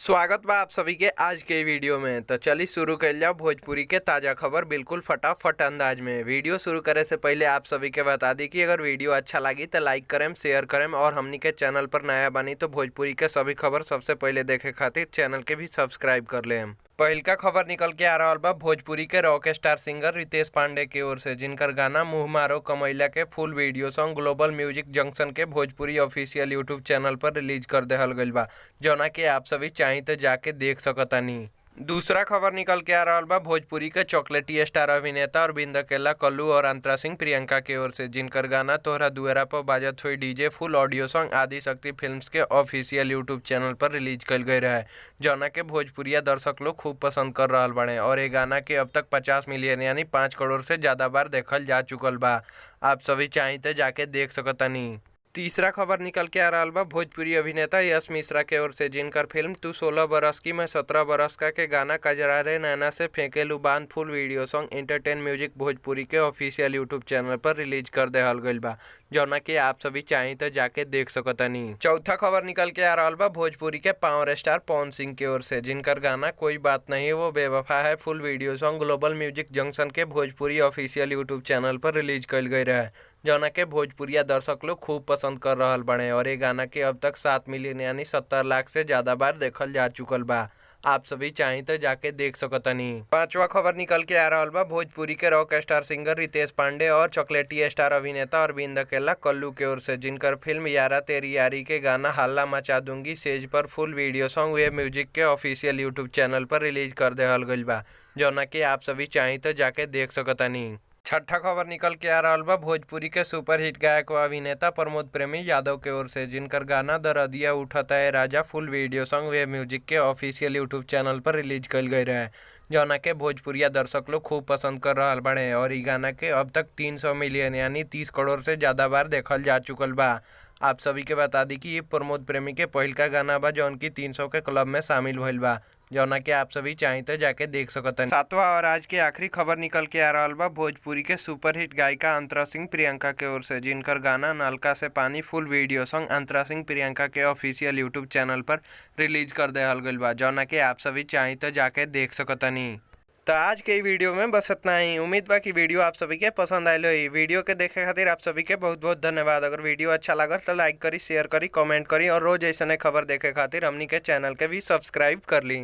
स्वागत बा आप सभी के आज के वीडियो में। तो चलिए शुरू कर जाओ भोजपुरी के ताज़ा खबर बिल्कुल फटाफट अंदाज में। वीडियो शुरू करे से पहले आप सभी के बता दी कि अगर वीडियो अच्छा लगी तो लाइक करें, शेयर करें और हमनी के चैनल पर नया बनी तो भोजपुरी के सभी खबर सबसे पहले देखे खातिर चैनल के भी सब्सक्राइब कर लें। पहिलका खबर निकल के आ रहा बा भोजपुरी के rock star singer Ritesh Pandey के ओर से, जिनकर गाना मुँह मारो कमैला के full video song global music junction के भोजपुरी ऑफिशियल यूट्यूब चैनल पर रिलीज कर देहल गइल बा, जौना के आप सभी चाही तो जाके देख सकतानी। दूसरा खबर निकल के आ रहा बा भोजपुरी के चॉकलेटी स्टार अभिनेता अरविंद अकेला, कल्लू और अंतरा सिंह प्रियंका के ओर से, जिनकर गाना तोहरा दुअरा पर बाजत हुई DJ full audio song Adi Shakti films के ऑफिशियल यूट्यूब चैनल पर रिलीज कल गई रहे, जौना के भोजपुरिया दर्शक लोग खूब पसंद कर रहा बड़े और ये गाना के अब तक 50 मिलियन यानी 5 करोड़ से ज़्यादा बार देखल जा चुकल बा। आप सभी चाही तो जाके देख सकतानी। तीसरा खबर निकल के आ रहा बा भोजपुरी अभिनेता यश मिश्रा के ओर से, जिनकर फिल्म तू 16 बरस की मैं 17 बरस का के गाना कजरा रे नैना से फेंकेलू बांध full video song entertain music Bhojpuri के ऑफिशियल यूट्यूब चैनल पर रिलीज कर देहल गइल बा, जौना कि आप सभी चाही तो जाके देख सकतानी। चौथा खबर निकल के आ रहा बा भोजपुरी के पावर स्टार पवन सिंह के ओर से, जिनकर गाना कोई बात नहीं वो बेवफा है full video song global music junction के भोजपुरी ऑफिशियल यूट्यूब चैनल पर रिलीज कल गई रहे, जौना के भोजपुरिया दर्शक लोग खूब पसंद कर रहा बड़े और ये गाना के अब तक 7 मिलियन यानी 70 लाख से ज़्यादा बार देखल जा चुकल बा। आप सभी चाही तो जाके देख सकतानी। पांचवा खबर निकल के आ रहा बा भोजपुरी के rock star singer Ritesh Pandey और चॉकलेटी स्टार अभिनेता अरविंद अकेला कल्लू के ओर से, जिनकर फिल्म यारा तेरी यारी के गाना हल्ला मचा दूंगी सेज पर फुल वीडियो सॉन्ग वे म्यूजिक के ऑफिशियल यूट्यूब चैनल पर रिलीज कर देहल गइल बा, जौना कि आप सभी चाही तो जाके देख सकतानी। छठा खबर निकल के आ रहा बा भोजपुरी के सुपरहिट गायक व अभिनेता प्रमोद प्रेमी यादव के ओर से, जिनकर गाना दरदिया उठता है राजा फुल वीडियो सॉन्ग वे म्यूजिक के ऑफिशियल यूट्यूब चैनल पर रिलीज कल गई रहे, जौना के भोजपुरिया दर्शक लोग खूब पसंद कर रहा बड़े और ई गाना के अब तक 300 मिलियन यानी 30 करोड़ से ज़्यादा बार देखल जा चुकल बा। आप सभी के बता दी कि ये प्रमोद प्रेमी के पहिलका गाना बा जौन की 300 के क्लब में शामिल भइल बा, जौना के आप सभी चाही तो जाके देख सकतनी। सातवां और आज के आखिरी खबर निकल के आ रहा बा भोजपुरी के सुपरहिट गायिका अंतरा सिंह प्रियंका के ओर से, जिनकर गाना नलका से पानी full video song Antara Singh Priyanka के ऑफिशियल यूट्यूब चैनल पर रिलीज कर देहल गइल बा, जौना के आप सभी चाही तो जाके देख सकतनी। तो आज के वीडियो में बस इतना ही। उम्मीद बा कि वीडियो आप सभी के पसंद आयल होई। वीडियो के देखे खातिर आप सभी के बहुत बहुत धन्यवाद। अगर वीडियो अच्छा लागल तो लाइक करी, शेयर करी, कमेंट करी और रोज ऐसे खबर देखे खातिर हमनी के चैनल के भी सब्सक्राइब कर ली।